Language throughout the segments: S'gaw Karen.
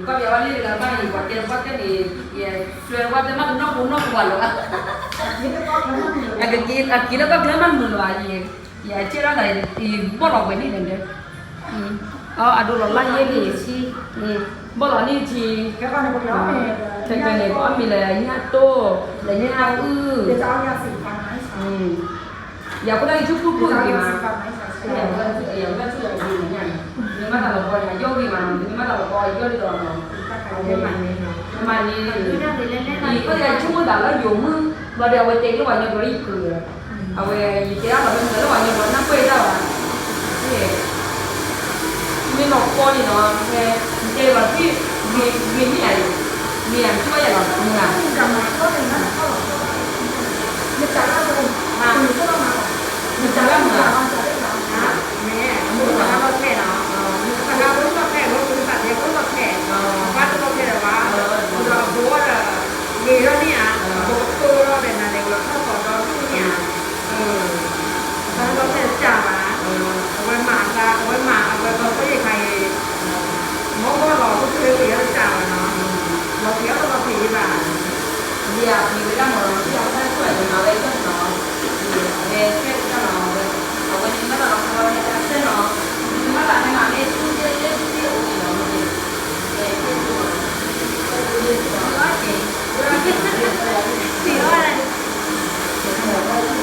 ကီၢ်ပယီၤဘၣ်လၢတဂၤဘၣ်အံၤ ပှၤတဲပှၤတဲန့ၣ် ယဲ ဆွဲဝဲတဲမးနီၢ်ပူၤနီၢ်ပူၤလီၤ, အကက့ၤလၢကီၢ်ချၢမးမုာ်လီၤအံၤ, ယဲ အကဲထီၣ်သးအံၤ ဘီၣ်လီၤဝဲန့ၣ်ဒီး အဒိလီၤလၢယဲၢ်လံ, ဘီၣ်လီၤန့ၣ်ထံ, ခဲကနံၣ် ပအီၣ်မ့ၤလၢညၣ်တိၢ်, လၢညၣ်အုၣ်, ယၤဖိတၢ်ဂ့ၤဆူၣ်ဖူၣ်ဖူၣ်ဂ့ၤမး, မ့ၢ်မၤတၢ်လီၤပီယီၢ်ဂ့ၤမးနီၤ, မ့ၢ်မၤတၢ်လီၤပီယီၢ်ဂ့ၤမးနီၤ, မၤန့ၢ်, မၤန့ၢ်, ယဆိကမိၣ်သးလၢယိၤမုၣ်, ဘျီဒီးအဝဲတဲလၢပှၤကညီဘျီယဖုး, အဝဲယတဲဒၣ်လီၤ မ့ၢ်လၢပှၤကညီဘျီနၢ်ပၢၢ်ယတၢ်ဘၣ်, မ့ၢ်လီၤပီန့ၣ်နီၤ, တဲဘၣ်ဖံ, မ့ၢ်မ့ၢ်ယၤ, မ့ၢ်ယၤ မ့ၢ်ဘၣ်ယၤလီၤ, မ့ၢ် မ့ၢ်တၢ်လၢမုာ်ဧါ, မ့ၢ်မုၢ်သၢဂၤလီၤဖျဲၣ်နီၤ, မုၢ်သၢဂၤဖိလီၤဖျဲၣ်, မုၢ်သၢဂၤဖိလီၤဖျဲၣ် ဖိမုၢ်သၢဂၤဖိလီၤဖျဲၣ်, ဘၣ်တလီၤဖျဲၣ်ဒီးဘၣ်, ဒီးအဖိဒီး ဂ့ၤထီၣ်န့ၣ်ဧါ, အဖိကတိၢ်ထီၣ်ဒီးနၤန့ၣ် ဝဲထီၣ်သီဒီဒူၣ်န့ၣ်ဧါ, သၢဂၤလီၤဖျဲၣ်တစၢ်ဘၣ်, အဝဲမၤအသး အဝဲမၤအဝဲကီၢ်ခိၣ်ယဲၢ်ခါအံၤ မ့ၢ်ဘၣ်လီၤ အိၣ်ဆူၣ်ဝဲက့ၤအီၤတစၢ်ဘၣ်နီၤ, လီၤဖံးအီၤတလီၤဖံးဘၣ်, လံအပှ့ၤဝဲဒၣ်မ့ၢ်လီၤ လံအဝဲဒၣ်ကွၢ်န့ၣ် မၤဝဲအံၤကွၢ်န့ၣ်နီၤ, အဝဲဆဲးဝဲဒၣ်နီၤ, အဝဲန့ၣ်မ့ၢ်ဘၣ်လီၤ အဝဲဆဲးနီၤ, မ့ၢ်ဘၣ်လီၤ မ့ၢ်မၤမ့ၢ်ဆူၣ်သ့ၣ်သ့ၣ်အိၣ်န့ၣ်နီၤ, မ့ၢ်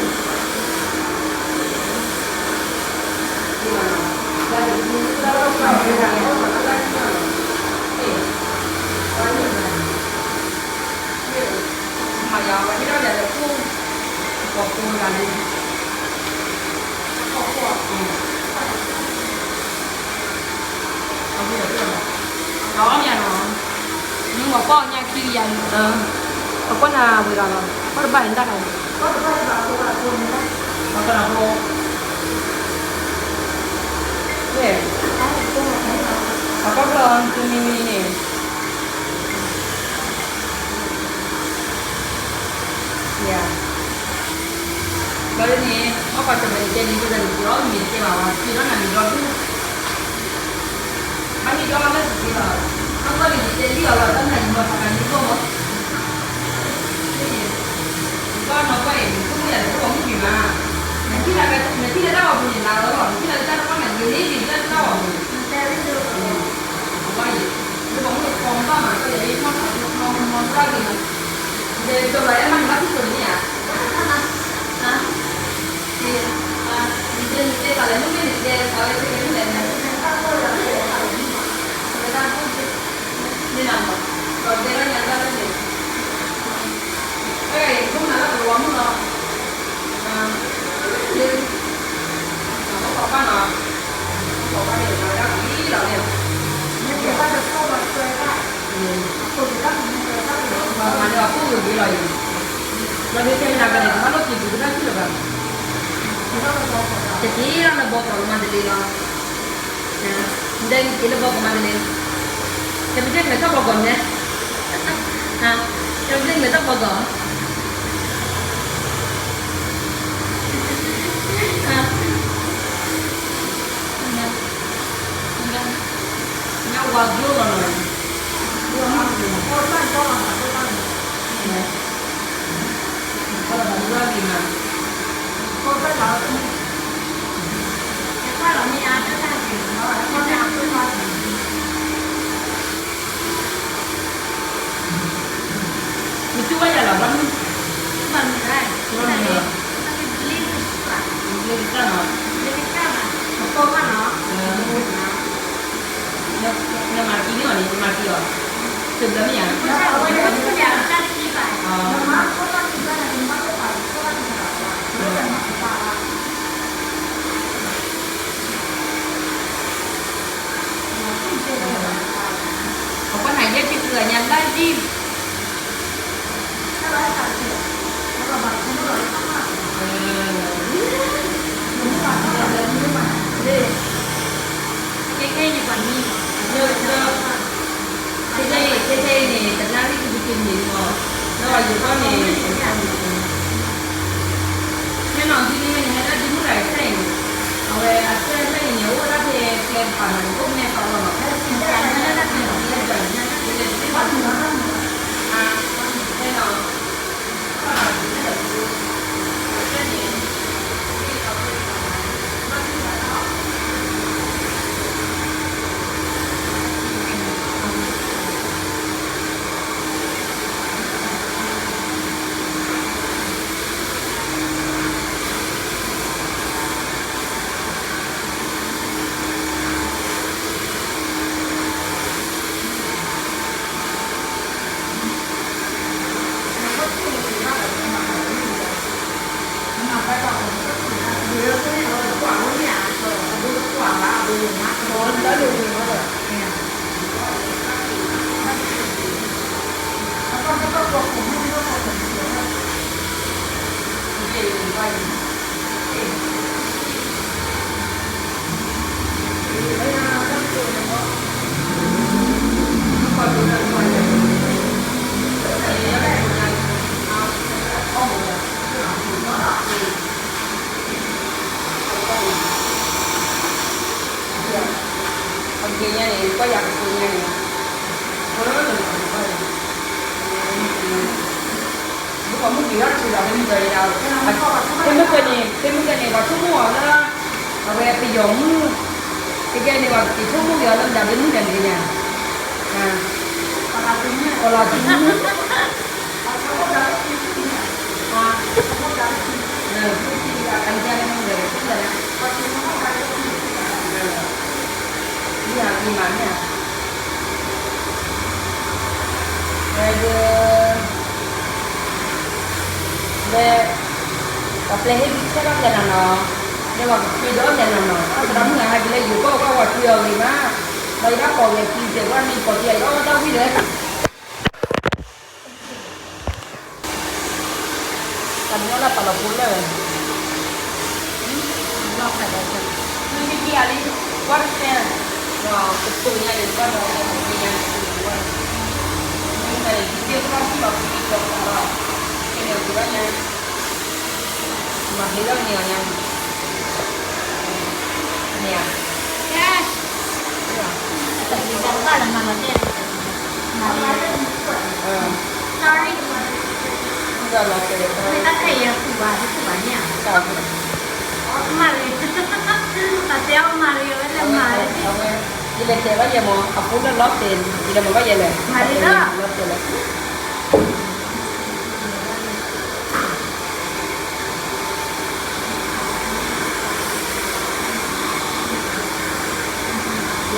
ပှၤကွၢ်အီၤညါခံကယၤန့ၣ်, ပကွၢ်နၤဝံၤလီၤလီၤ, ကွၢ်တဘၣ်န့ၣ်တၢ်လီၤ, ပကနၢ်ဖိ, ပကွၢ်ဖျီၣ်အီၤတမံၤမံၤန့ၣ် ယၤ, ဘျီဒ်န့ၣ် မ့ၢ်ပှၤကၢၢ်ပှၤန့ၣ် တဲလံဒ်သိးန့ၣ် ပှၤအီၣ်မ့ၤတကဲဘၣ်ဝဲ ပှ့ၤထီၣ်နၤမ့ၤဘျီဒူၣ်, ဘၣ်ဟ့ၣ်ဒီလၢသုးက့လီၤ, အဃိန့ၣ် ယတဲလံအီၤလီၤ တၢ်မနုၤယမၤသးမၤန့ၢ်ဂီၢ်မး, ဘၣ်နီၢ်ကီၢ်အံၤ နဆိကမိၣ်ယၤန့ၣ် တအိၣ်မူက့ၤမး, နထံၣ်လၢ နထံၣ်လၢတၢ်ဂီၤပူၤန့ၣ် နၤလီၤလီၤ နထံၣ်လၢတၢ်တဖၣ်န့ၣ် ဂ့ၤန့ၢ်ဂ့ၤလၢတၢ်ဂီၤပူၤန့ၣ်, အဝဲအံၤ လၢပှၤမုၣ်ဖိမုၣ်ဘၣ်မး ကဲယၤလၢမီၢ်သးမီၢ်သၣ်ဂ့ၤမး, ဒီးကၠီၤလီၤအဲၣ်မးန့ၣ် ဘၣ်သံၣ်စိၤန့ၣ်ဧါ, နတဲသးလဲၣ် မ့ၢ်မ့ၢ်နတဲသးဝဲ တဲကဲမ့ၢ်လဲၣ်န့ၣ်, မ့ၢ်နၤမး ဒီးတဲလၢညါတၢ်လၢန့ၣ်, အဲ ယဆိကမိၣ်နၤလၢပလီၤမုၢ်လီၤ, လၢ ပှၤပှၢ်နီၤ, ပှၤပှၢ်န့ၣ် မၤဝဲဒၣ်ဝံၤလီၤန့ၣ်, မ့ၢ်ကဲဘၣ်တၢ်ဆိၣ်လီၤဆွဲဒၣ်, မၤန့ၢ်အီၤကိၣ်ဂ့ၤဂ့ၤလီၤအံၤ, လီၤဒုးတဲမနၤကလဲၣ် တဘၣ်လိၣ်က့ၤပူၤကတၢၢ်ထံၣ်လၢၤဘၣ်, တက့ၤလၢဘီကီးကမၤတလ့လီၤ, နတဲက့ၤလၢဘီကမၤတလ့, တဲပတဲကလဲၤထီၣ်ဘီကီးနဲ, တဲပတဲကလဲၤထီၣ်ဘီကီး ညါဝါကျိလီၤနီၤ, နသူဝဲယၤလီၤ ဘၣ်မုၢ်, ဘၣ်မုၢ်လီၤ, လ့ကစၢ်နီၤ, နမၤကံန့ၢ်အီၤန့ၣ် နမၤကံအီၤ, တဘျီမ့ၢ်ဧါ, ပကွၢ်နၤယဲၢ်ဆံဃုအညါလၢယံၤ, ခဲခဲအံၤန့ၣ် ပှၤမံ, ခဲခဲအံၤန့ၣ် တနၣ်ရံၣ်တကတၢၢ်န့ၣ်လီၤ, ဒီးယိၤကီၢ်န့ၣ် ဟဲနီၤဒ်န့ၣ်န့ၣ် ဟဲဒၣ်ဒ်မုၢ်တၢ်အံၤခဲအံၤန့ၣ်, အဝဲအစဲဖဲအံၤန့ၣ် အိၣ်ဝဲဒၣ်ဖဲကျဲတပၤန့ၣ် အိၣ်မဲာ်သီလီၤလီၤ, ဖဲစံးတၢ်န့ၣ် လၢတၢ်ဖဲန့ၣ် လၢယွၤန့ၣ် အဂ့ၤညါန့ၣ် ကွၢ်ယၤကပူၤညါန့ၣ်, လၢပှၤမုၢ်က့ၤထီၣ်တချုးဒီး ဖဲမုၢ်ကီၤန့ၣ်, ဖဲမုၢ်ကီၤန့ၣ် ဖဲမုၢ်ကီၤန့ၣ် ပှၤဆိကမိၣ်အီၤလၢ အဝဲပယီၤမုၣ်, ခဲကဲန့ၣ် ပှၤက့ၤဆိကမိၣ်က့ၤအီၤလၢမတၤဒ့မုၣ်လဲၣ်န့ၣ်, ကီၤလၤသူမုၣ်, ဝဲဒၣ်, လၢ ပှၤပျဲဟ့ၣ်ဒုးဆဲးဘၣ်ပျဲနၤနီၤ, လၢပှၤကဃ့ဒီးပျဲနၤနီၤ, အသရၣ်မုၣ်ဂၤဟဲက့ၤလၢယိၤကီၢ်ကီၢ်ဝဲကွံာ်အီၤဂ့ၤမး, ဒီးယဘၣ်ကိးဝဲသံစဲးကွၢ်န့ၣ် ကိးသံအီၤတၢ်ဝံၣ်ဒီး တၢ်မ့ၢ်လၢပာ်လီၤဖိလၢာ်ဝဲ, မ့ၢ်မ့ၢ်က့ၤအလံ, ကွၢ်တစဲး, ဒီးကတိၤညါန့ၣ် ကွၢ်ဒီးကတိၤညါန့ၣ်, မ့ၢ်မ့ၢ်က့ၤလီၤဆံၣ်လီၤဖုလီၤသးလီၤ, ကဲန့ၣ်အပူၤလီၤညါ, မၤဟ့ၣ်လီၤန့ၢ်အီၤညါ, န့ၣ်ဧါ, တၢ်လီၤတဲ sorry, တၢ်လီၤတဲ sorry, မ့ၢ်တၢ်ခဲအံၤအပူၤဘၣ် တပူၤဘၣ်န့ၣ်ဧါ, မၤရံ, အတဲအီၤမၤရံအဝဲလၢမၤရံ, ယလဲၤတဲဘၣ်ယဲမး အဖိလၢလီၤတဲာ်န့ၣ် ယလဲၤမၤဘၣ်ယဲလဲၣ်, မၤရံလီၤ, လီၤတဲာ်လီၤ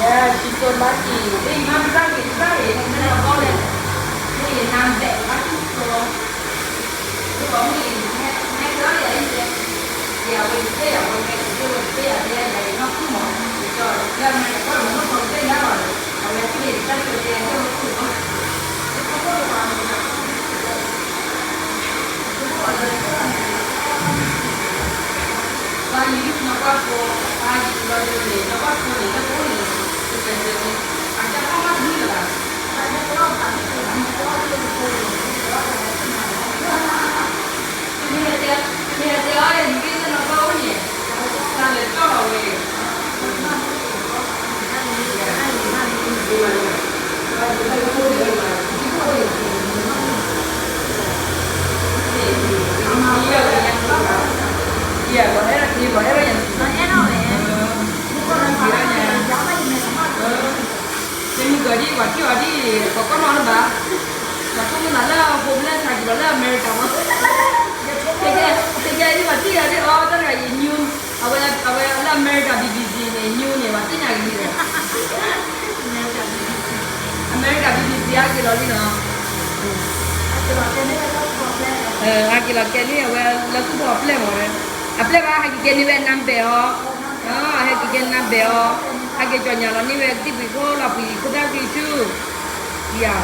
Yeah, she's so lucky. Hey, mom, sorry, sorry. No, no, no, no. Hey, mom, sorry, sorry. Mimi ကီၤဒ် ပှၤထံၣ်အီၤဒ် ပှၤကီၢ်နီၣ်လၢၤဘၣ်, ပှၤကီၢ်နီၣ်လၢၤဘၣ်, ပှၤကီၢ်နီၣ်လၢ ဟိုးဘျဲၣ်ဆါက့ၤလီၤလၢအမဲရကၤမး, ခဲကဲဒ်ပှၤထံၣ်အီၤဒ်အီၤ တၢ်တဂၤအံၤ news အဝဲလၢအမဲရကၤ BBC န့ၣ် news န့ၣ် ပှၤသ့ၣ်ညါက့ၤလံဒီး အမဲရကၤ BBC ဟဲက့ၤလီၤလံနီၤ, ဟဲက့ၤလီၤကဲန့ၢ်အဝဲလၢသူၣ်ဘီအပျဲၢ်မး, အပျဲၢ်ဘၣ် ဟဲက့ၤကဲန့ၢ်ဝဲ number အီၤ, ဟဲက့ၤကဲ number အီၤ, ဟဲက့ၤကၠီၣ်ညါလီၤန့ၢ်ဝဲကသံၣ်ဖှံခိၣ်လီၤဖှံခိၣ်သၣ်ဖှံဆူၣ်, ယၤ,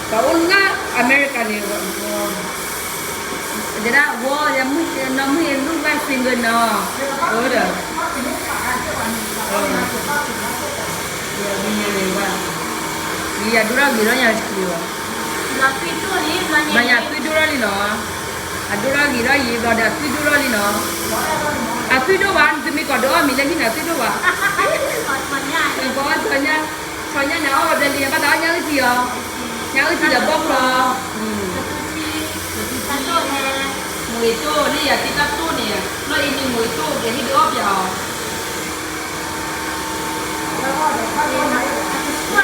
ပှၤအိၣ်လၢအမဲရကၤန့ၣ် တဲဒၣ်ဝီ နီၢ်မုၢ်အ့လူၢ်ဘၣ်စ့ၢ်ကီးနီၤ, အၢဒီး ယၤဒိၣ်ထီၣ်ဂ့ၤထီၣ်ညါတက့ၢ်ဘၣ်, ယၤဒိၣ်ထီၣ်ဂ့ၤထီၣ်ယံၤဘၣ်, ဘၣ်ယၤသွံၣ်ဒိၣ်ထီၣ်လံနီၤ, အဒိၣ်ထီၣ်ဂ့ၤထီၣ်ယံၤဘၣ်ဒီးအသွံၣ်ဒိၣ်ထီၣ်လံနီၤ, အသွံၣ်ဒိၣ်ဘၣ် နတမ့ၢ်ကီးဒိၣ်အီၣ်မံၤလၢဟံၣ်န့ၣ် အသွံၣ်ဒိၣ်ဘၣ်, ပှၤအီၣ်ဆီညါ, ဆီညါန့ၣ် အအီၣ်ဝဲဘျဲလံ ဘၣ်သးအီၣ်ညၣ်အုၣ်ထံအီၤ, ညၣ်အုၣ်ထံဒီးဘီကျီ, မူးဂ့ၤတိၢ်လၢယၤသံတၢ်တိၢ်န့ၣ်, လီၢ်အံၤန့ၣ်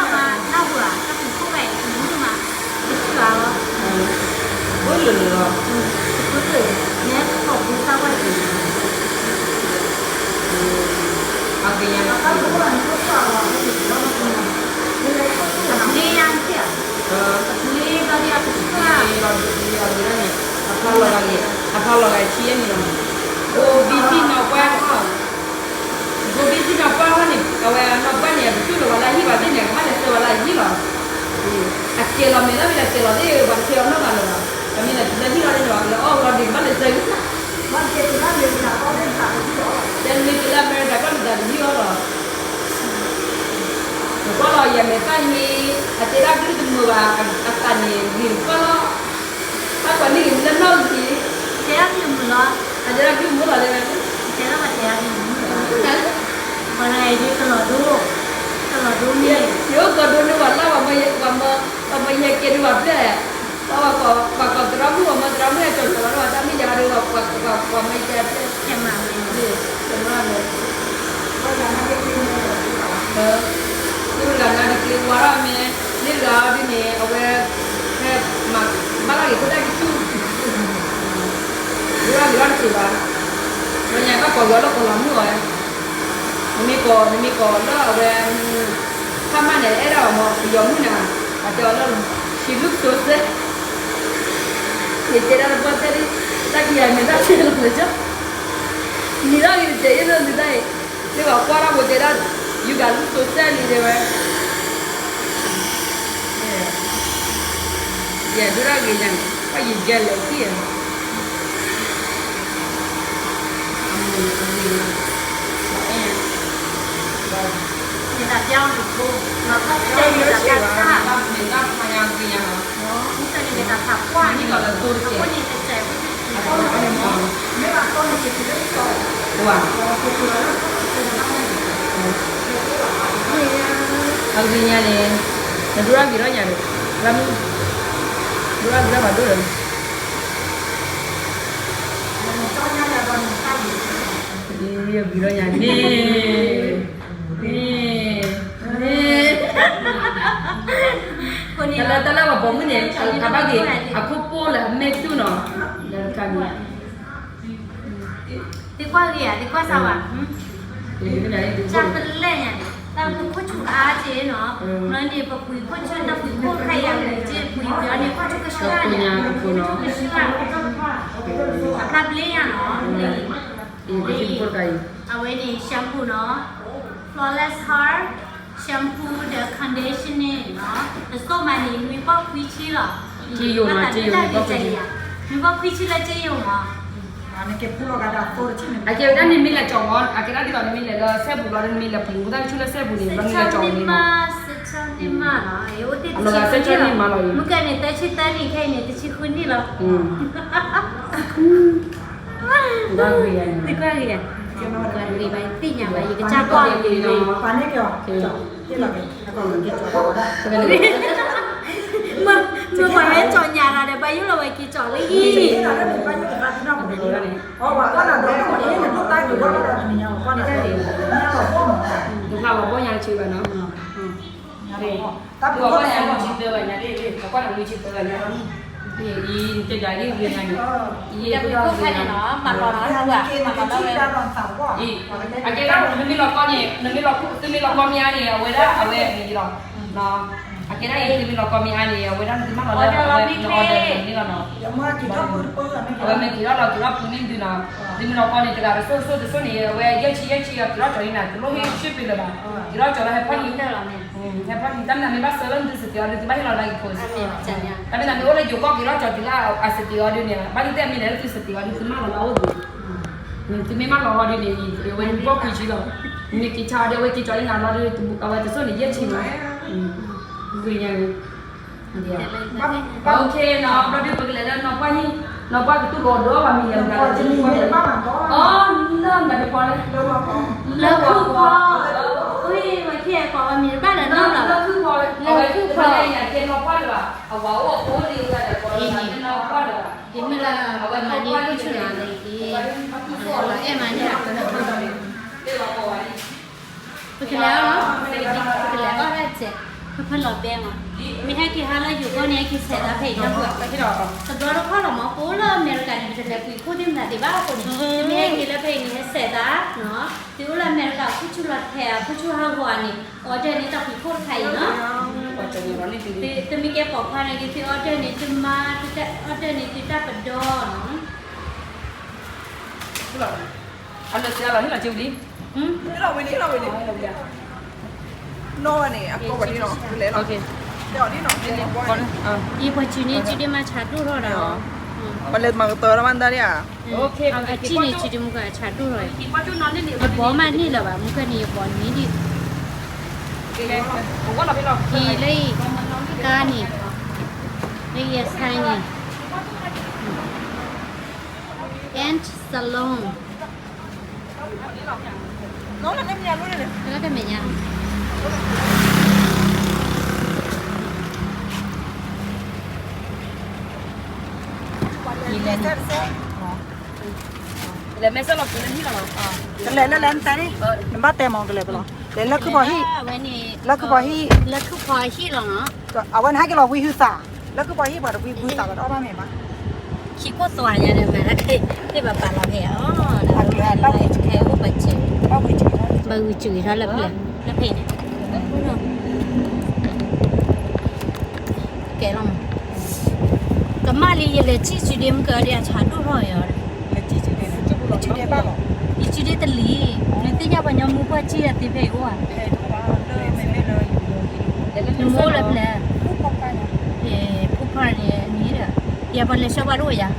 မူးဂ့ၤတိၢ် ကဟ့ၣ်ဒုးအီၣ်ပၠးအီၤ ဝဲလၢာ်လၢာ်လီၤ, အက့ၤညါ, အဖျါလီၤဂာ်ဂ့ၤ, အဖျါလီၤဂာ်ဆံယဲၢ်နံၣ်လီၤ, ဘိဘံစံၣ်နီၢ်ပှၢ်ဟီၣ်, ဘိဘံစံၣ်နီၢ်ပှၢ်ဟီၣ်န့ၣ် အဝဲနီၢ် သ့ၣ်န့ၣ် ကဘၣ်လဲၤဆှၢဝဲလၢအဟံၣ်လီၤ. အကဲလီၤမ့ၢ်လၢမ့ၢ်လဲၤကဲလီၤသ့ၣ် ပှၤတကဲအီၤနီတဂၤလၢၤဘၣ်. ပမ့ၢ်လဲၤတုၤလၢဟံၣ်လီၤန့ၣ် ပှၤကလဲၤအီၣ်ဝဲလီၤဒုး ကဘၣ်လဲၤဆှၢက့ၤ တဲမ့ၢ်တုၤလၢအမဲရကၤကီၢ်လၢတၢ်တဟံၣ်အီၤလီၤ. နကွၢ်လီၤ ယမဲာ်သၣ်ဟ့ အတဲဒၣ်ကလုၢ်တမုာ်ဘၣ် အသးန့ၣ်ဂ့ၤတကၢၢ်လီၤ. တၢ်ကွၢ်န့ၢ်ဂ့ၤမ့ၢ်လၢနီၢ်ဂ့ၤ တဲဒၣ်ကလုၢ်မုာ်လီၤ. အတဲဒၣ်ကလုၢ်မုာ်လီၤတဲဝဲ တဲဒၣ်ပှၤတဲဒၣ်ကလုၢ်မုာ်လီၤ. ပှၤတဂၤအံၤဒုးကလီၤဒိ ကလီၤဒိမ့ၢ် ယအိၣ်ကီၢ်ဒိန့ၢ်ပှၤလၢ် ပှၤမၢယဟဲကဲဒုးပှၤဖျဲၣ် ပှၤကိးသရၣ်မုၣ် ပှၤမၢသရၣ်မုၣ်အကၠီၤကၠီၤလီၤ တၢ်မ့ၢ်ယၤဒုး ပှၤမၢယတဲဖျဲၣ် ကဲမး ကဲမး မ့ၢ်တဂၤနာ်က့ၤဝါထီၣ်မ့ၢ် မ့ၢ်တဂၤအီၤဒုးန့ၣ် အဝဲ မၤဘၣ်လၢဂ့ၤခိၣ်တၢ်ကဆူၣ် ဒုးထီၣ်ဂ့ၤထီၣ်တက့ၤဘၣ် လၢညါဘၣ်ကိးဂၤလၢကိးလီၤမုၣ်အီၤ နမ့ၢ်ကိး နမ့ၢ်ကိးလၢအဝဲ ဖးမၢ်န့ၣ် အဲၣ်ဒၣ်အီၤမ့ၢ် ပယီၤမုၣ်န့ၣ် အတဲအီၤလၢ she looks so sad ယတဲဒၣ်တပှၢ်တဲလံ တၢ်ကယၤမဲာ်တၢ်ဆဲးလီၤလၢကၠီ နံၤထီၣ်ဂ့ၤတတဲယဲၢ်လၢနံၤတၢ်အံၤ လၢပှၤကွၢ်ထီၣ်ဖိတဲဒၣ် you got look so sad လံတဲဝဲ ယဒိၣ်ထီၣ်ဂ့ၤညါန့ၣ် ဘၣ်ယယဲလဲၤခံ အဂ့ၤညါန့ၣ် နဒိၣ်ထီၣ်ဂ့ၤထီၣ်ညါဒီး လၢမုၢ် ဒိၣ်ထီၣ်ဂ့ၤထီၣ်ဘၣ်ဒိၣ်ဒီး ဂ့ၤထီၣ်ညါန့ၣ် န့ၣ် တၢ်လၢတၢ်လၢပှၤပိာ်မုၣ်န့ၣ် အဘၣ်က့ၤ အခိၣ်ပိၢ်လၢအမဲာ်တူၢ်နီၤ လၢတခါန့ၣ် သ့ကွၢ်ဂ့ၤဧါ သ့ကွၢ်စၢ်ဝဲ တၢ်တလဲၣ်ညါန့ၣ် တၢ်ခိၣ်ဆူၣ်အါက့နီၤ မ့ၢ်န့ၣ် ပပှ့ၤခိၣ်ဆူၣ် တၢ်ပှ့ၤခိၣ်ခါယၤဂ့ၤက့ ပှ့ၤပှ့ၤအီၤန့ၣ် ခိၣ်ဆူၣ်ကဆှၣ်ညါ ခိၣ်ဆူၣ်ကဆှၣ် အခါဘျ့ညါနီၤ အဝဲန့ၣ် shampoo နီၤ Flawless Heart shampoo ဒီး conditioning နီၤ တစိၢ်မးန့ၣ် နွံပီၢ်ခွံဆံလီၤ နွံပီၢ်ခွံဆံလၢက့ယိာ်မး အကဲဝဲဒၣ်န့ၣ်မ့ၢ်လဲၤကၠီၤမး အကဲဒၣ်ဒ်သိးန့ၣ်မ့ၢ်လဲၤလၢစဲပူၤလီၤ နမ့ၢ်လဲၤပူၤ မူတၢ်ကဆူၣ်လၢစဲပူၤန့ၣ် ဘျီနမ့ၢ်လဲၤကၠီၤန့ၣ်နီၤ စဲန့ၢ်မးလီၤ အိၣ်တ့ၢ်တဆံန့ၣ်လီၤ မုၢ်ကဲန့ၣ် သၢဆံသၢနံၣ် ခဲအံၤန့ၣ် တဆံဃုနံၣ်လီၤ သ့ကွၢ်ဂ့ၤ သ့ကွၢ်ဂ့ၤ သ့ၣ်ညါဘၣ် ယကစၢ်ကွၢ်ဂ့ၤ မ့ၢ်ပှၤဟဲကၠီၤညါလီၤဒီး ဘၣ်ယိၣ်လီၤဝဲက့ၤကၠီၤလၢဟံၣ် တဖျါလီၤဘီၣ်ညါတဆံဘၣ်နီၤ ကွၢ်နမုၢ်ဆံသၢဘၣ်ညါ အံၤ နတဂၤအံၤဂ့ၤညါန့ၣ် အံၤ မၤလီၤလီၤဝဲ အံၤ အကဲဒၣ် နမ့ၢ်လီၤကီန့ၣ် နမ့ၢ်လီၤ သုမ့ၢ်လီၤကီမ့ၢ်အါန့ၣ် အဝဲဒၣ်အဝဲန့ၣ်လီၤ အကဲဒၣ်အံၤ သုမ့ၢ်လီၤကီမ့ၢ်အါန့ၣ် အဝဲဒၣ်သုမ့ၢ်လီၤလီၤ အဝဲမ့ၢ်က့ၤထီၣ်လီၤ က့ၤထီၣ်ပူၤန့ၢ်ဒုးနီၤ သုမ့ၢ်လီၤကီန့ၣ် တဂၤတစိၢ်တစိၢ်တစိၢ်န့ၣ် အဝဲယဲၢ်ဆံယဲၢ်ဆံ က့ၤထီၣ်ကၠီၤန့ၣ် တလိၣ်ဟ့ၣ်ရှ့ပ့ၤလၢၤဘၣ် က့ၤထီၣ်ကၠီၤလၢဟဲဖီၣ်န့ၣ် ဟဲဖီၣ်န့ၣ် တၢ်မ့ၢ်တၢ်မ့ၢ်ဘၣ်ဆၢလၢနသုစတံးအီၤဒုး သုဘၣ်ဟ့ၣ်လီၤလၢအံၤဖိ တၢ်မ့ၢ်တၢ်မ့ၢ်အိၣ်လၢယိၤကီၢ်က့ၤထီၣ်ကၠီၤတုၤလၢအစတံးအီၤဒုးန့ၣ် ဘၣ်သ့ၣ်သ့ၣ်မ့ၢ်လဲၤလၢသုစတံးအီၤဒုး သုမၢလီၤလၢအအိၣ်ဒုး သုမ့ၢ်မၢလီၤဟီဒုးန့ၣ် အဝဲနဘီၣ်ကွံာ်ဆံလီၤ မ့ၢ်က့ၤဆါအီၤဒုး အဝဲက့ၤကၠီၤလံနၤလီၤဒုး အဝဲတစိၢ်န့ၣ်ယဲၢ်ဆံလီၤ ဂ့ၤညါန့ၣ် OK နီၤ ဘျီဒုးပကလဲၤလၢနီၢ်ပှၢ်ဟံၣ် နီၢ်ပှၢ်ကတူၢ်လိာ်ဒီးဘၣ်မံၤလဲၤ အီ လၢမတၤတပီလဲၣ် လၢခုၣ်ဖီ ဝဲခံကိးဝဲမံၤတဘၣ်ဒီးနီၢ်လီၤ လၢခုၣ်ဖီ လၢခုၣ်ဖီ အဝဲတဖဲလဲၣ်ယၤကဲနီၢ်ပှၢ်လၢၤဘၣ် အဝဲအိၣ်အဖိလံဝဲဒၣ်တပီလၢၤဘၣ် ကဲနီၢ်ပှၢ်လၢၤဘၣ် ယမ့ၢ်လၢပမၤန့ၢ်ခိၣ်ဆူၣ်လီၤန့ၣ် အဲၣ်မၤန့ၢ်အကလၢၤ ပကလဲၤအီၤလီၤ ပကလဲၤအီၣ်တၢ်စဲး ဖဲဖဲလီၤဘဲမး မ့ၢ်ဟဲက့ၤဟါလၢယိၤကီၢ်န့ၣ် ဟဲက့ၤဆဲးသးဖဲအံၤတဘျီတခီလီၤမး ပအိၣ်လၢအမဲရကၤန့ၣ် ပတလဲၤကွံာ်ခိၣ်သ့ၣ်မတၤသ့ၣ်ဘၣ်အဃိန့ၣ် မ့ၢ်ဟဲက့ၤလၢဖဲအံၤန့ၣ် ဟဲဆဲးသး သုအိၣ်လၢအမဲရကၤ ခိၣ်ဆူၣ်လီၤထဲး ခိၣ်ဆူၣ်ဟးဂီၤန့ၣ် order န့ၢ်တၢ်ကွံာ်ခိၣ်တခါအံၤနီၤ သုမ့ၢ်ကဲပိာ်ခွါန့ၣ် သု order န့ၢ် သုမါ order န့ၢ်သုတၢ်ပဒီနီၤ အလၢစလီၤ ဟ့ၣ်လီၤက့ဝံၤလံ ဟ့ၣ်လီၤဝံၤလံ ဟ့ၣ်လီၤဝံၤလံ နီၢ်န့ၣ် အကီၢ်ပှၤဒ်နီၤ လဲၤလီၤ အံၤပှၤစုန့ၣ် စုဒ့မးဆးဒိၣ်ထီၣ်ဒီး ပလဲၤမၤကတၢၢ်ထီၣ်မးတၢ်ဒ်ဧါ အထံၣ်န့ၣ် စုဒ့မးကဆးဒိၣ်ထီၣ် ယဘီမးန့ၢ်လၢၤဘၣ် မုၢ်ခါန့ၣ် ယဘီန့ၢ်ဒံး အံၤလၢအံၤ ကါန့ၣ် လၢအံၤအဆါန့ၣ် Ant Salon လၢတမဲာ်ညါ ကလဲၤလၢလဲၤနတဲန့ၣ် နဘၣ်တဲမ့ၢ်ကလဲၤပလီၤ လဲၤလၢခုဖီဟံၣ် လၢခုဖီဟံၣ် လၢခုဖီဟံၣ်လီၤနီၤ အဝဲန့ၣ်ဟဲက့ၤလီၤဝံဟုသး လၢခုဖီဟံၣ်ပှၤတဝံဟုသးဘၣ်တအီၣ်ဘၣ်မ့ၢ်ဘၣ် ခံခိၣ်သွါညါဒီးမၤတၢ်ခဲ သ့ၣ်ဘၣ်ပာ်လီၤဖဲအီၤ အကဲဘၣ်ဝံၤ ဘၣ်ဝံၤစုက့ၤထီၣ်လၢဖဲ လၢဖဲန့ၣ် ကဲလီၤ ကမၣ်လံ ယလဲၤထံၣ်စုဒ့မုၢ်ကဒဲးအဆါဒိၣ်ထီၣ်ယီၤ ယစုဒ့တလံၤ နသ့ၣ်ညါပှၤညီမူပှၢ်စံၣ်အသ့ဖဲအံၤအိၣ်ဧါ နမိၢ်လၢဖျဲၣ် ဖိခွါန့ၣ်နံၤဒီး ယပှၤလဲၤဆှၢပှၤတအိၣ်ယၤ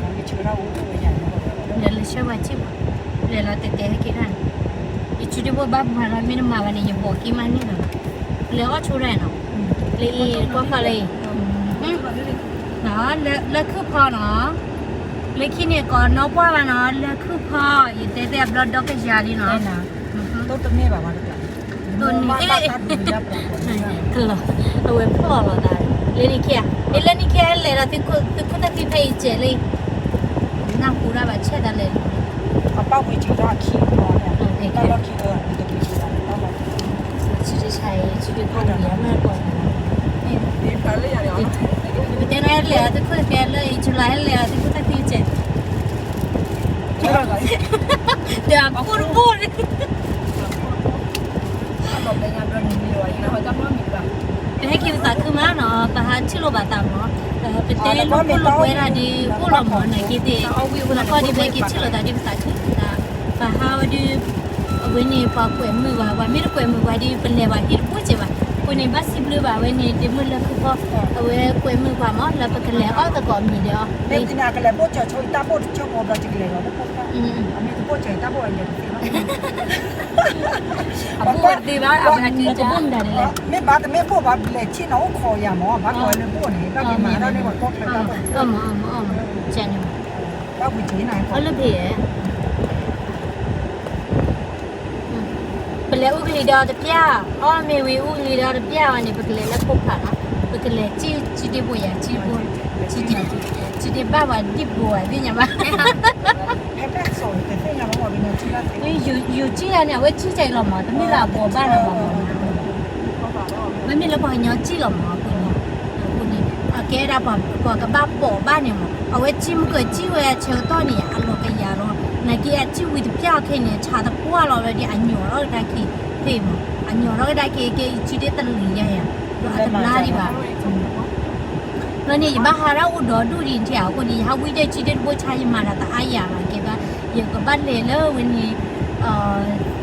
လဲၤဆှၢပှၤစံၣ်ပှၤ လဲၤလီၤတဲာ်တဲာ်ဟဲက့ၤတၢ်န့ၣ် ယစုဒ့ဖိဘၣ်မၤလီၤမ့ၢ်တမၤဘၣ်န့ၣ် ယဘီက့ၤမးန့ၣ်လီၤ လဲၤအီၣ်ဆိတၢ်နီၤ လၢအံၤကွၢ်ခီလၢအံၤ လၢခုဖီနီၤ လၢခံန့ၣ်ကိးနီၢ်ပှၢ်ဘၣ်နီၤ လၢခုဖီ ယတဲတဲအဘျီဒီကယၤလံနီၤ တိတမ့ၢ်ဘၣ်ဘၣ်တကျါ တိနံၣ် ကလီၤ အဝဲဖျီၣ်လီၤသး လၢနံၣ်ခံဂၤ လၢနံၣ်ခံဂၤလဲၤဒီး သုခိၣ်သၣ်သံဖဲအံၤစဲးလံ နၢ်ဟူဒၣ်ဘၣ်ဆဲးတၢ်လဲၤ အပၣ်ဝံၤစံးထီၣ်အခံ တၢ်လီၢ်ခံအၢ တၢ်လီၢ်ခံအၢ ဆံတဆါအံၤ ဆံတခါအံၤ အမ့ၢ်ပှၤ ပတဲနၤလဲၤအီၤ သုခိၣ်သၣ်သံလၢအံၤ July လဲၤအီၤ သုခိၣ်သၣ်သံစဲး ဒီးအခိၣ်တဘိၣ်န့ၣ် ပဟဲက့ၤပသးခုမးနီၤ ပဟးထံၣ်လိာ်ဘၣ်သးမး ပတဲလၢခိၣ်လိာ်ကွဲဒၣ်ဒ်အိၣ်လီၤမး နာ်က့သ့ၣ် နခီဒ်ပဟဲက့ၤထံၣ်လိာ်သးဒ်ပသးခု ပဟးဝဲဒ် အဝဲန့ၣ်ပှၤကွဲးမုာ်ဝဲ ပှၤမ့ၢ်တကွဲးမုာ်ပှၤဒ် ပလဲၤဘၣ်ဟံၣ်တဘိၣ်စဲးဘၣ် အဃိန့ၣ် ဘၣ်စံးဘျုးဘၣ်ဝဲန့ၣ် ဒ့မုၢ်လၢခုဖီ အဝဲကွဲးမုာ်ပှၤမး လၢပကလဲၤအီၣ်သကိးမံၤဒီး အမ့ၢ်တဘိၣ်စၢၤဆိတၢ်ဘိၣ်တဆိကမိၣ်ဘျီတကလဲၤလီၤ အဘိၣ်တသ့ဘၣ် အဝဲကဘိၣ်မတၤလဲၣ် မ့ၢ်ဘၣ်တမ့ၢ်ဘိၣ်ဘၣ် လဲၤဆ့ၣ်နီၤအိၣ်ခိးယၤမး ဘၣ်ကိးဝဲလၢဘိၣ်န့ၣ် ဘၣ်က့ၤမၤတၢ်န့ၣ် ပှၤကီၢ်ချၢတၢ်ဘိၣ် အမ့ၢ် အမ့ၢ် အမ့ၢ် ကန့ၣ် ဘၣ်ဝံၤက့ၤနၤ အလၢဖဲ ပလဲၤအူကလံၤဒီးတပျၢ် အီၣ်မ့ၢ်ဝံၤအူကလံၤဒီးတပျၢ်ဝဲန့ၣ် ပကလဲၤလၢခိၣ်ဖးနီၤ ပကလဲၤစံၣ် စံၣ်တ့ၢ်ဘိယၤ စံၣ်တ့ၢ်ဘိ စံၣ်တ့ၢ်ဘၣ်ဝဲဒံၣ်ဘိဝဲသ့ၣ်ညါဘၣ် ယိၤစံၣ်ယၤန့ၣ် အဝဲစံၣ်ကဲလီၤမး တမ့ၢ်လၢအဘိးဘၣ်လီၤမး မ့မ့ၢ်လၢပှၤကညီစံၣ်လီၤမး အဃိန့ၣ် အဃိန့ၣ် အကဲဒၣ်ပှၤကဘၣ်ပိာ်ဘၣ်န့ၣ်မး အဝဲစံၣ်မုၢ်ကစံၣ်ဝဲအဆၢကတီၢ်န့ၣ် အလီၤကယၤလီၤ နာ်က့အစံၣ်ဝံၤတပျၢ်အီၤခဲအံၤန့ၣ် ဆါသပှၢ်လီၤဝဲဒ်အညီၣ်ထီၣ်ကဒါက့ၤဖဲမး အညီၣ်ထီၣ်ကဒါက့ၤ ကဲအံၤစံၣ်ဒ့တလံၤယၤယၤ ဒီးအတဘျါဒံးဘၣ် ဘျီန့ၣ် ယဘၣ်ဟးဒၣ်အိၣ်ဒီးဒူၣ်ဒံးထဲအဃိန့ၣ် ယဟးဝံဒဲစံၣ်ဒ့တဘိဆါ ယမၤဒီးတအါယၤဘၣ်ကဲဘၣ် ယကဘၣ်လဲၤလၢဝဲန့ၣ်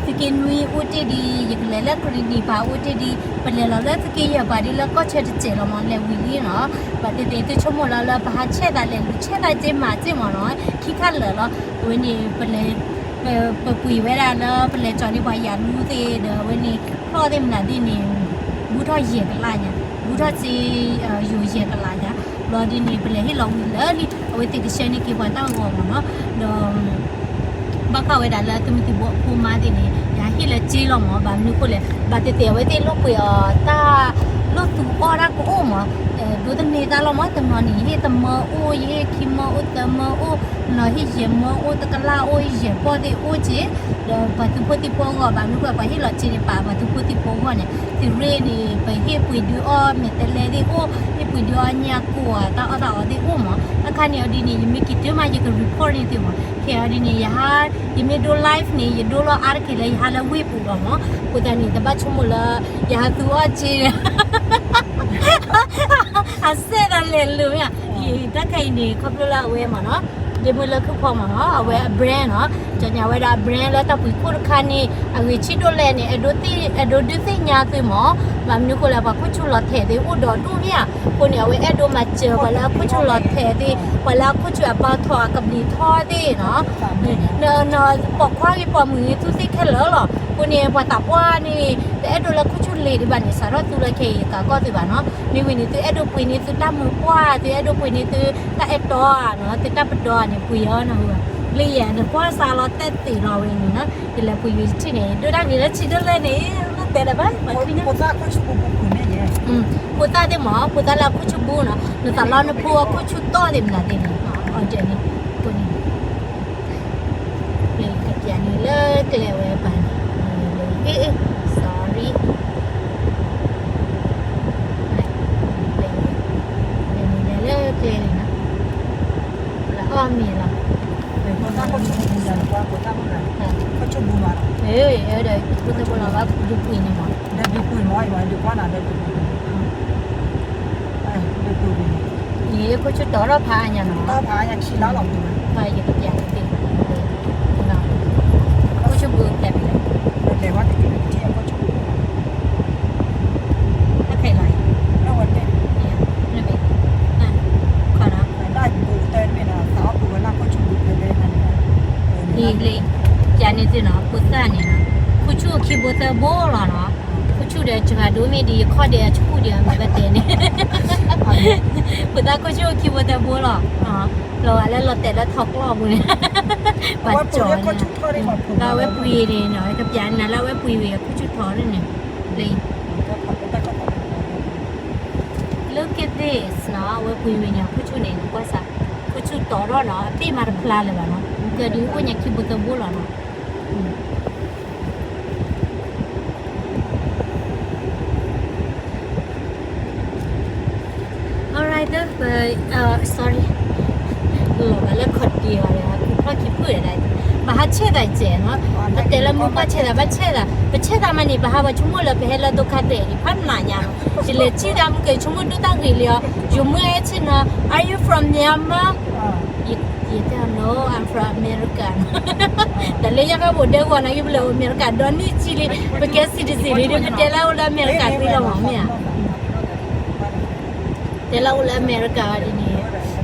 သုးက့နွံအိၣ်တ့ၢ်ဒံး ယကလဲၤလၢကရံၣ်နံၤပၤအိၣ်တ့ၢ်ဒံး ပလဲၤလီၤလၢသုးက့ယဲၢ်ပၤဒ်လၢကီၢ်ဆၢတစဲးလီၤမး လဲၤဝံၤလံနီၤ ဘၣ်သ့ၣ်သ့ၣ်သုဆိကမိၣ်လီၤလၢပဟးဆဲးသးလဲၤလူၤဆဲးသးစ့မၤစ့မးနီၤ ခံခါလၢာ်လီၤ အဝဲန့ၣ် ပလဲၤ ပပှ့ၤဝဲဒၣ်လၢပလဲၤကၠီၤန့ၢ်ပှၤယၤလူသ့ၣ်ဒီး အဝဲန့ၣ် ဖျီၣ်သ့ၣ်မနုၤသ့ၣ်န့ၣ် ဘူးထီၣ်ယဲၢ်ကလးညါ ဘူးထီၣ်စ့ ယိၤယဲၢ်ကလးညါ ဘျီဒ်န့ၣ် ပလဲၤဟ့ၣ်လီၤဝံၤလၢလံ အဝဲသ့ၣ်ကဆှၢန့ၢ်က့ၤပှၤတၢ်ဂီၤမးနီၤ ဒီး ဘၣ်ဃးဝဲဒၣ်လၢသုးမုၢ်သံၣ်ဘိအဖိမါသ့ၣ်န့ၣ် ယဟးဟ့ၣ်လၢစ့လီၤမး ဘၣ်မနုၤအဃိလဲၣ် ဘၣ်သ့ၣ်သ့ၣ်အဝဲသ့ၣ်လိာ်ကွဲးအီၤတၢ် လိာ်သူအီၣ်တၢ်ကအိၣ်မး ဒိးသန့ၤသးလီၤမး တနီၤန့ၣ် ယဟ့ၣ်တမၢအိၣ် ယဟ့ၣ်ခံမၢအိၣ်သၢမၢအိၣ် နီၤဟ့ၣ်ယဲၢ်မၢအိၣ် တကလးအိၣ် ယဲၢ်ပီၢ်သ့ၣ်အိၣ်က့ၤ ဒီးပှၤသုးဖိသံၣ်ဖိအဂီၢ် ဘၣ်မနုၤအဃိ ပှၤဟ့ၣ်လီၤစ့န့ၣ် ပာ်ပှၤသုးဖိသံၣ်ဖိအဂီၢ်န့ၣ် သုးရ့ၣ်န့ၣ် ပဟ့ၣ်ပှ့ၤဒုးအီၣ်မဲာ်တဲးလဲးသ့ၣ်အိၣ် ဟ့ၣ်ပှ့ၤဒုးအီၣ်ညၣ်ကိၢ်အတၢ်အီၣ်တၢ်အီသ့ၣ်အိၣ်မး အခါန့ၣ်အီၤဒ်န့ၣ် ယမ့ၢ်က့ၤတုၤမး ယက report န့ၢ်သုမး ခဲအံၤဒ်န့ၣ် ယဟး ယမ့ၢ်ဒိ live န့ၣ် ယဒိလီၤအါတက့ၢ်လၢယဟးလၢဝ့ၢ်ပူၤလီၤမး အဃိသတးန့ၣ် တဘၣ်ဆိကမိၣ်လၢ ယဟးသူအီၣ်စ့ အစဲးဒီးလဲၤလိၤမ့ၢ်ဧါ တၢ်ခဲအံၤန့ၣ် ခီဖျိလၢအဝဲမးနီၤ ဒ့မုၢ်လၢခုၣ်ဖီမးနီၤ အဝဲအ brand နီၤ, ကၠီညါဝဲဒၣ်အ brand လၢတၢ်ပှ့ၤခိၣ်တခါန့ၣ် အဂ့ၤဆံးဒိၣ်လဲၣ်န့ၣ် အဲၣ်ဒိးသ့ၣ် အဲၣ်ဒိးဒုးသ့ၣ်ညါသုမး, ဘၣ်မနုၤဃိလဲၣ် ပှၤခိၣ်ဆူၣ်လီၤထဲးသ့ၣ်အိၣ်ဒီးဒိၣ်မးဧါ, အဃိန့ၣ် အဝဲအဲၣ်ဒိးမၤစၢၤပှၤလၢအခိၣ်ဆူၣ်လီၤထဲးသ့ၣ်, ပှၤလၢအခိၣ်ဆူၣ်အဘါထီၣ်အကဘျံးထီၣ်သ့ၣ်နီၤ, နပိာ်ခွါဂ့ၤပိာ်မုၣ်ဂ့ၤသုသ့ၣ်ခဲလၢာ်လီၤ, အဃိန့ၣ် ပှၤသးပှၢ်န့ၣ် တအဲၣ်ဒိးလၢခိၣ်ဆူၣ်လံၤဒံးဘၣ်န့ၣ် စးထီၣ်သူလၢခဲအံၤသးကီၢ်သုဘၣ်နီၤ, မ့ၢ်ဝံၤန့ၣ် သုအဲၣ်ဒိးပှ့ၤန့ၢ်သုတၢ်မုာ်ပှၢ် သုအဲၣ်ဒိးပှ့ၤန့ၢ်သုတၢ်အဲၣ်တီဧါနီၤ သုတၢ်ပဒီန့ၣ် ပှ့ၤအီၤနီၤ, လၢယဲ နကွၢ်စးလီၤတဲသ့ၣ်လီၤဝဲန့ၣ်နီၤ, ယလဲၤပှ့ၤယထံၣ်န့ၣ် ဒိၣ်တၢ်ဂ့ၤလၢဆံးဒိၣ်လဲၣ်န့ၣ် တဲလၢၤဘၣ်, ဖိသၣ်သ့ၣ်မး ဖိသၣ်လၢအခိၣ်ဆူၣ်ဘိနီၤ, နသးလီနဖိအခိၣ်ဆူၣ်တီၢ်သ့ၣ်မနုၤသ့ၣ်န့ၣ်, အီၤဒၣ်န့ၣ်, အဃိန့ၣ် ပျ့ၤကပျးန့ၣ်လၢကျဲဝဲပၢ်န့ၣ်, အ့ sorry, ပျ့ၤန့ၣ်လဲၤလၢကျဲန့ၣ်နီၤ, လၢအီၣ်မ့ၤလီၤ, အဝဲဒီး ခိၣ်ဆူၣ်ဘိလီၤ ဘၣ်ဒုးပှ့ၤန့ၣ်မး, အ့ ခိၣ်ဆူၣ်တီၤထီၣ်ဖးအါညါနီၤ, ယကပျးန့ၣ်သ့ၣ်, ခိၣ်ဆူၣ်ဘိဖဲမ့ၢ်လဲၣ်, တၢ်ခဲလီၤအံၤ, အံၤလၢ ပျးန့ၢ်သုနီၤ ဖိသၣ်န့ၣ်နီၤ, ခိၣ်ဆူၣ်ခံဘိသၢဘိလီၤနီၤ, ခိၣ်ဆူၣ်ဒီးစှၤဒိၣ်မ့ၢ်ဒ်ယခီၣ်ဒဲးအဆူၣ်ဒံးမ့ၢ်ဘၣ်တဲန့ၣ်, ဖိသၣ်ခိၣ်ဆူၣ်ခံဘိသၢဘိလီၤ, လီၤဂာ်လၢလီၤတဲာ်လၢထီကျီၢ်ပူၤန့ၣ်, ဘၣ်ကၠီၤန့ၣ်, လၢအဝဲပှ့ၤန့ၣ်နီၤ ကပျးန့ၣ်လၢအဝဲပှ့ၤဝံၤအခိၣ်ဆူၣ်ထီန့ၣ်, လၢ Look at this နီၤ, အဝဲပှ့ၤဝံၤန့ၣ် အခိၣ်ဆူၣ်န့ၣ် နကွၢ်စး, ခိၣ်ဆူၣ်တီၤထီၣ်နီၤ, အပ့ၢ်မၤတဖျါလၢၤဘၣ်နီၤ, ကဒုးအိၣ်ညါခံဘိသၢဘိလီၤနီၤ. Alright, sorry, လီၤဂာ်လၢခီၣ်ဒ့အီၤဒီး ခီၣ်ခံဖုၣ်ဒီး, ဘၣ်ဟးဆဲးသးစဲးနီၤ, ပတဲလၢမုၢ်ပှၢ်ဆဲးသး ဘၣ်ဆဲးသး, ပဆဲးသးမးန့ၣ် ပဟးပှၤဆိကမိၣ်လၢပဟဲလၢဒိခါသဲးန့ၣ် ဖးနးညါနီၤ, ယလဲၤစံၣ်တၢ်မုၢ်ကဲဆိကမိၣ်ဒိၣ်တၢ်ဂ့ၤလံအီၤ, ယမုၢ်အဲၣ်ဆ့ၣ်နီၤ, Are you from Myanmar? ယတဲ No, I'm from America. တၢ်လၢယကဘိးဒဲဂီၤနာ်က့ ပလဲၤအိၣ်အမဲရကၤဒီနံၣ်ဆံလံ, ပကဲ citizen လံဒီး ပတဲလၢအိၣ်လၢအမဲရကၤသ့လီၤမးမ့ၢ်ဧါ, တဲလၢအိၣ်လၢအမဲရကၤဒ်န့ၣ်,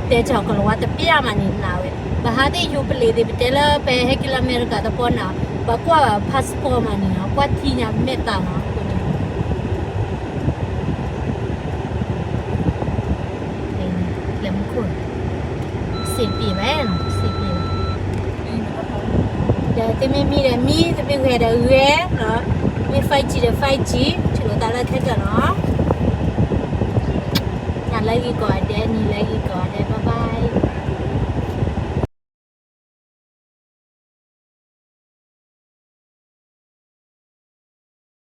တဲကီၤကလၤဝါတပျၢ်မးန့ၣ်နၤဝဲ, ပဟးသ့ၣ်ယိၤပလံၤသ့ၣ် ပတဲလၢပဟဲက့ၤလၢအမဲရကၤသပှၢ်နၤ, ပှၤကွၢ်ဘၣ် passport မးန့ၣ်နီၤ, ကွၢ်ထံညါမဲာ်သးနီၤ, အဃိန့ၣ် လဲၤမူခိၣ်, စံးပ့ၤဘၣ်နီၤ, စံးပ့ၤဘၣ်, ဒီးသုမ့ၢ်မံဒီးမံ, သုမ့ၢ်ဂဲၤဒီးဂဲၤနီၤ, မ့ၢ် five G ဒီး five G, ထံၣ်လိာ်သးလၢခဲကၢနီၤ, နၤလၢဂ့ၤကိးဂၤဒဲး, နံၤလၢဂ့ၤကိးဂၤဒဲး, bye bye.